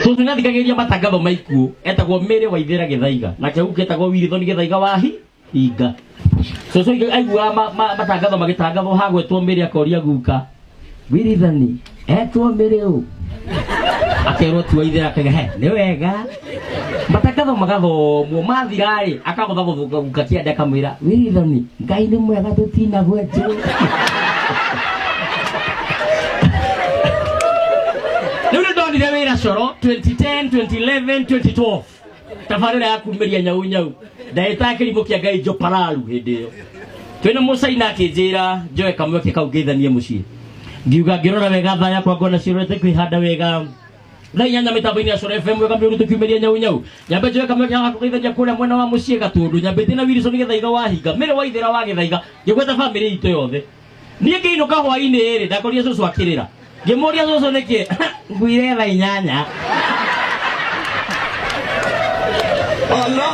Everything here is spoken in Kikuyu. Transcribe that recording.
Cũcũ nĩathikagĩrĩria matangatho ma ikuũ, etagwo Mary Waithĩra Gĩthaiga, nake guka etagwo Wilson Gĩthaiga wa Hinga. Cũcũ aiguaga matangatho magĩtangathwo hagwetwo Mary akoria guka, Wilson etwo Mary ũ? Akerwo ti Waithĩra, akauga he nĩ wega. Matangatho magathomwo mathira-rĩ, akagũthagũthũka guka kĩande akamwĩra Wilson, Ngai nĩ mwega tũtinagwetwo. Rĩu nĩ ndonire wĩra coro 2010, 2011, 2012 tabarĩra ya kumĩria nyau nyau ndagĩtaga kĩrimũ kĩa Ngai njopararu hĩndĩ ĩyo twĩna mũcaina akĩnjĩra njoe kamweke kau ngeithanie mũciĩ, ngiuga ngĩrora wega thaa yakwa ngona cirorete kwĩhanda wega thaa 8 mĩtambo-inĩ ya Coro FM wega mĩũru tũkiumĩria nyau nyau. Nyambe njoe kamweke haha kũgeithania kũrĩa mwena wa mũciĩ Gatũndũ, nyambĩtie na Wilson Gĩthaiga wa Hinga, Mary Waithĩra wa Gĩthaiga, ngĩgweta bamĩrĩ itũ yothe. Niĩ ngĩinũka hwainĩ rĩ, ndakorire cũcũ akĩrĩra, ngĩmũria cũcũ nĩkĩ nguire thaa 8. Allah.